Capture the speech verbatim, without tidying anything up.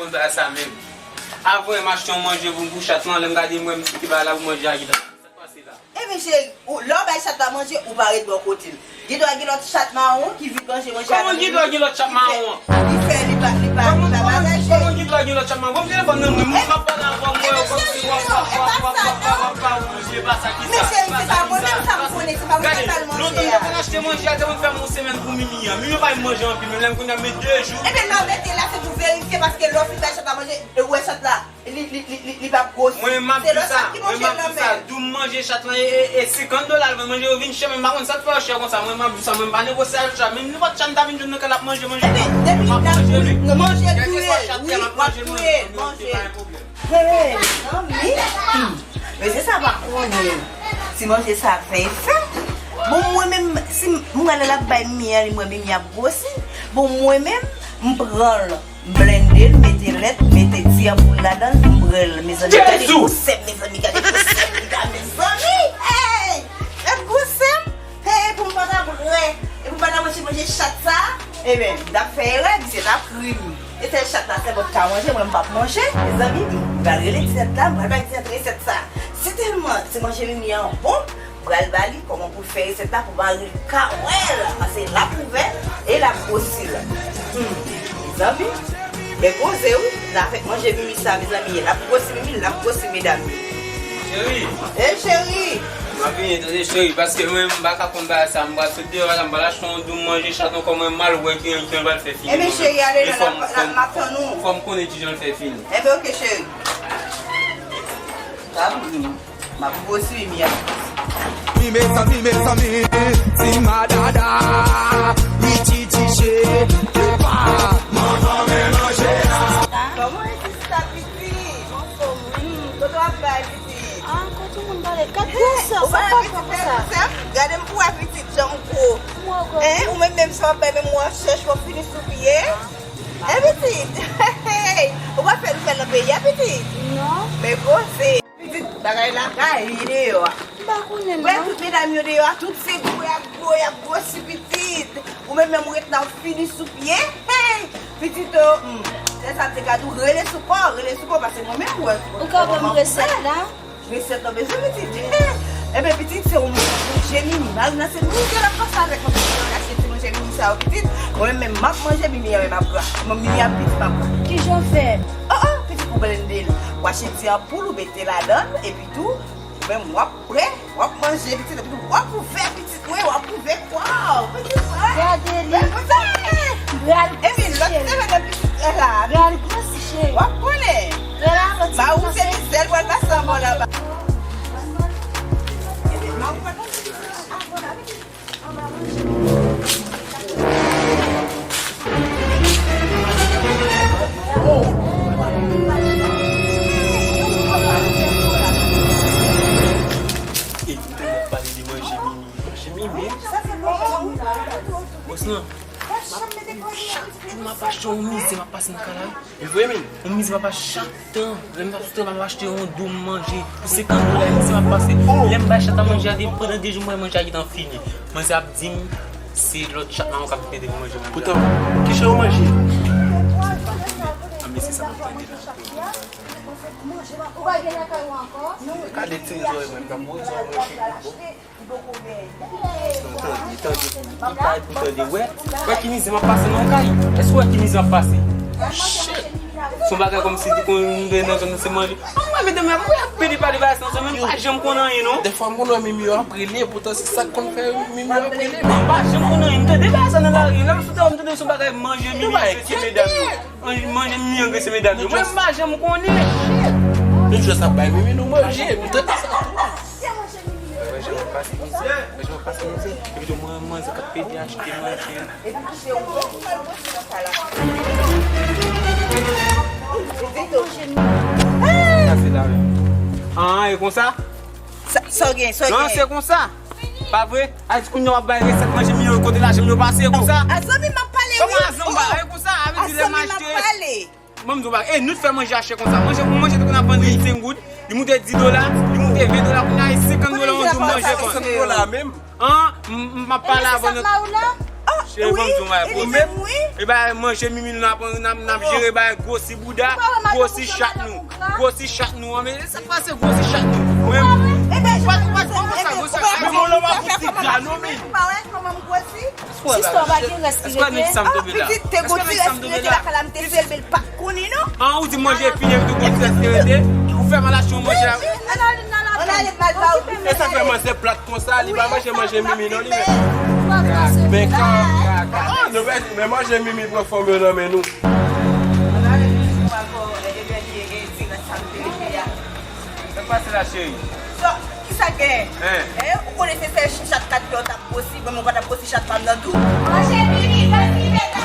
Konn bagay sa menm. Avan m achte yon manje pou m pou chat lan, lè m gade m wè m ki bagay la pou manje a gentan. Sa k pase la? Ebyen cheri, ou, lè w bay chat la manje, ou pa ret bò kote l. Gen dwa gen lòt chat mawon ki vin manje manje a nan men li. Kòman gen dwa gen lòt chat mawon an? Li fè, li pa, li pa, li pa bagay cheri. Kòman gen dwa gen lòt chat mawon? Bon, telefòn nan mwen, m ap pale avè w, mwen, kòmsi w ap, w ap, w ap, w ap, w ap, w ap, w ap, w ap, w ap, Men cheri, se pa mwen menm sa m konnen, se pa mwen ki t al manje a. Lontan m te konn achte manje a, te konn fè m yon semèn pou Mimi an. Mimi pa manje anpil, men lè m konnen m met de jou. Ebyen, lè w mete la, se pou verifye, paske lè w fin bay chat la manje, e ou wè chat la, li, li, li, li, li p ap gwosi. Mwen, m ap di sa, mwen, m ap di sa, dou m manje chat lan, e, e, e senkant dola l vann manje, yo vin chè, men m pa konn sa k fè yo chè konsa. Mwen, m ap di sa, mwen, m pa negosye avèk chat, men nenpòt chat m ta vin jwenn nan kay la ap manje manje. Ebyen, depi l ap manje, manje, kèlkeswa chat la, m ap manje l, manje, manje, pa gen pwoblèm. Hey, zanmi. Hmm. Mesye sa pa konnen si manje sa ap fè efè. Bon, mwen menm, si m, m wè lè l ap bay Mimi an, li m wè Mimi ap gwosi. Bon, mwen menm, m pran l, m blende l, mete lèt, mete ti anpoul ladan l, m bwè l. Mezanmi, gade gwosè m, mezanmi, gade gwosè m, mezanmi. Hey! Gade gwosè m. Hey, pou m pa ta bwè, e pou m pa ta manje manje chat sa, ebyen, m t ap fè erè, misye t ap ri m. E sèl chat la sèlman k ka manje, mwen m p ap manje. Mezanmi, m pral rele ti nèt la, m pral bay ti nèt resèt sa. Si tèlman ti manje Mimi an bon, m pral ba li kòman pou l fè resèt la pou mari l ka wè l, paske l ap ouvè e l ap gwosi l. Hmm, mezanmi. Men koze wi, nan afè manje Mimi sa, mezanmi, l ap gwosi Mimi, l ap gwosi medam yo. Cheri. Ey, cheri. M ap vini, tande, cheri, paske mwen, m pa ka konn bagay sa, m pral sot deyò la, m pral achte yon dou manje chat ankò, mwen mal wè ki, ki jan l pral fè fini. Ebyen, cheri, ale la, m ap tann ou. Fò m konnen ki jan l fè fini. Ebyen, oke, cheri. Sa pou di m. M ap gwosi Mimi a. Mi mezanmi, mezanmi, ti madada, wi titiche, epa, manman men manje a. Kòman e sista pitit? Anfòm wi. Kote w ap bay pitit? Ah, kote moun pale? Gad gwosè, sa pa konsa. Gade m pou wè pitit jan m gwo. Hein? Ou menm menm sa w ap bay menm w ap chèche w ap fini sou pye. Hein pitit? Ou pa fè nouvèl nan peyi a pitit? Non. Men koze. Pitit, bagay la gaye deyò a. M pa konnen non. Wè tout medam yo deyò a, tout se gwo, y ap gwo, y ap gwosi pitit. Ou menm menm ou ret la, ou fini sou pye. Hey! Pitit o, hmm. Lè sa m te ka di w, rele sou kò, rele sou kò, paske mwen menm, wè. Ou ka ban m resèt la? Resèt lan bezwen pitit. Ebyen pitit, se yon manje Mimi. Mari m nan se mizè l ap pase avèk mwen, pitit, mwen achte ti manje Mimi sa yo pitit. Mwen menm, menm m ap manje Mimi an, men m ap gra. Mwen, Mimi ap piti, m ap gra. Kijan w fè? Oh, oh, pitit, ou blende l. Ou achte ti anpoul, ou mete ladan l, epi tou, ou menm w ap bwè, w ap manje pitit, epi tou w ap ouvè pitit mwen, w ap ouvè kò w, pitit mwen. Gade li. Gade. Epi lòt semèn nan pitit la la. Gade gwo si cheri. W ap konnen. Ba ou se li sèl pral pase anba w la ba. E, m te mèt pale de manje Mimi. Manje Mimi. Bòs lan, m ap, chak jou m ap achte yon mizè m ap pase nan kay la. E vre, men. Yon mizè m ap pase chak tan. Lè m ap sou travay, m ap achte yon dou m manje. Pou senkant dola, yon mizè m ap pase. Lè m bay chat la manje a, depi pandan de jou, m wè manje a gentan fini. Manzè ap di m, se lòt chat la, m ap mete pou manje manje. Poutan, ki jan ou manje? A, mesye sa m ap tande la. Ou pa gen lakay ou ankò? Gade ti zòrèy mwen, m ap gwo zòrèy mwen, pi gwo. Tande, tande, li parèt pou tande, wè. Wè ki mizè m ap pase nan kay. Èske w wè ki mizè m ap pase? Shit. Se yon bagay kòmsi te konn gen nan zòn nan se manje. An mwen, medam, mwen ap pede pale bagay sa nan zòn, men m pa janm konn anyen, non. Dèfwa, m konn wè Mimi yo ap rele, poutan se sa k konn fè Mimi yo ap rele. Mwen pa janm konn anyen. M tande bagay sa nan lari. Lè m sou tè, m tande se yon bagay manje Mimi yo, se medam yo. Manje Mimi yo, se medam yo. Mwen, m pa janm konnen. Shit. Nou jis ap bay Mimi nou manje. M tande sa tou. Wè jan w ap pase mizè, wè jan w ap pase mizè. Epi tou mwen, mwen, se k ap pede achte manje. Sa se la menm. Ah, e konsa? Sa, sa w gen, sa w gen? Non, se konsa. Pa vre? A di kounye a w ap bay resèt manje Mimi yo, kote lajan m yo pase, e konsa? A zanmi m ap pale wi. Kòman a zanmi w ap pale konsa? A vle di lè m achte. Ban m di w bagay. E nou t fè manje a chè konsa. Manje, yon manje te konn ap vann vennsenk goud, li moute dis dola, li moute ven dola, kounye a e senkant dola yon dou manje vann. Senkant dola menm. An, m, m, m ap pale avè w nan. Cheri, ban m di w bagay pou ou menm. E ba manje Mimi nou n ap, n ap, n ap jere ba gwosi bouda, gwosi chat nou. Gwosi chat nou an, men sa k pase gwosi chat nou? Mwen, ou pa, ou pa, ou pa konsa gwosi chat. Men moun lan pa fouti gra non, men. Ou pa wè kòman m gwosi? Sistè pa gen rès ki rete. Pitit te gwo ti rès ki rete lakay la, m te selebre l pa t konnen non. An, ou di manje fini, m tou gwo ti rès ki rete. Ou fè mal achte yon manje la. Ann ale, ann ale, ann ale, mal pa ou. E sa fè manzè plat konsa, li pa manje manje Mimi non, li menm. Men ka, ka, ka. Ah, nou, men, men manje Mimi pran fòm yo nan men nou. Ann ale, nou pral fè, e, e, dènye, e, ti rès sa m te rete a. Sa k pase la, cheri? So, kisa k genyen? Hein? Eh, ou konnen se sèl chat kat yo t ap gwosi, bon, mwen pa t ap gwosi chat pa m nan tou. Manje Mimi, gwosi, mesaj.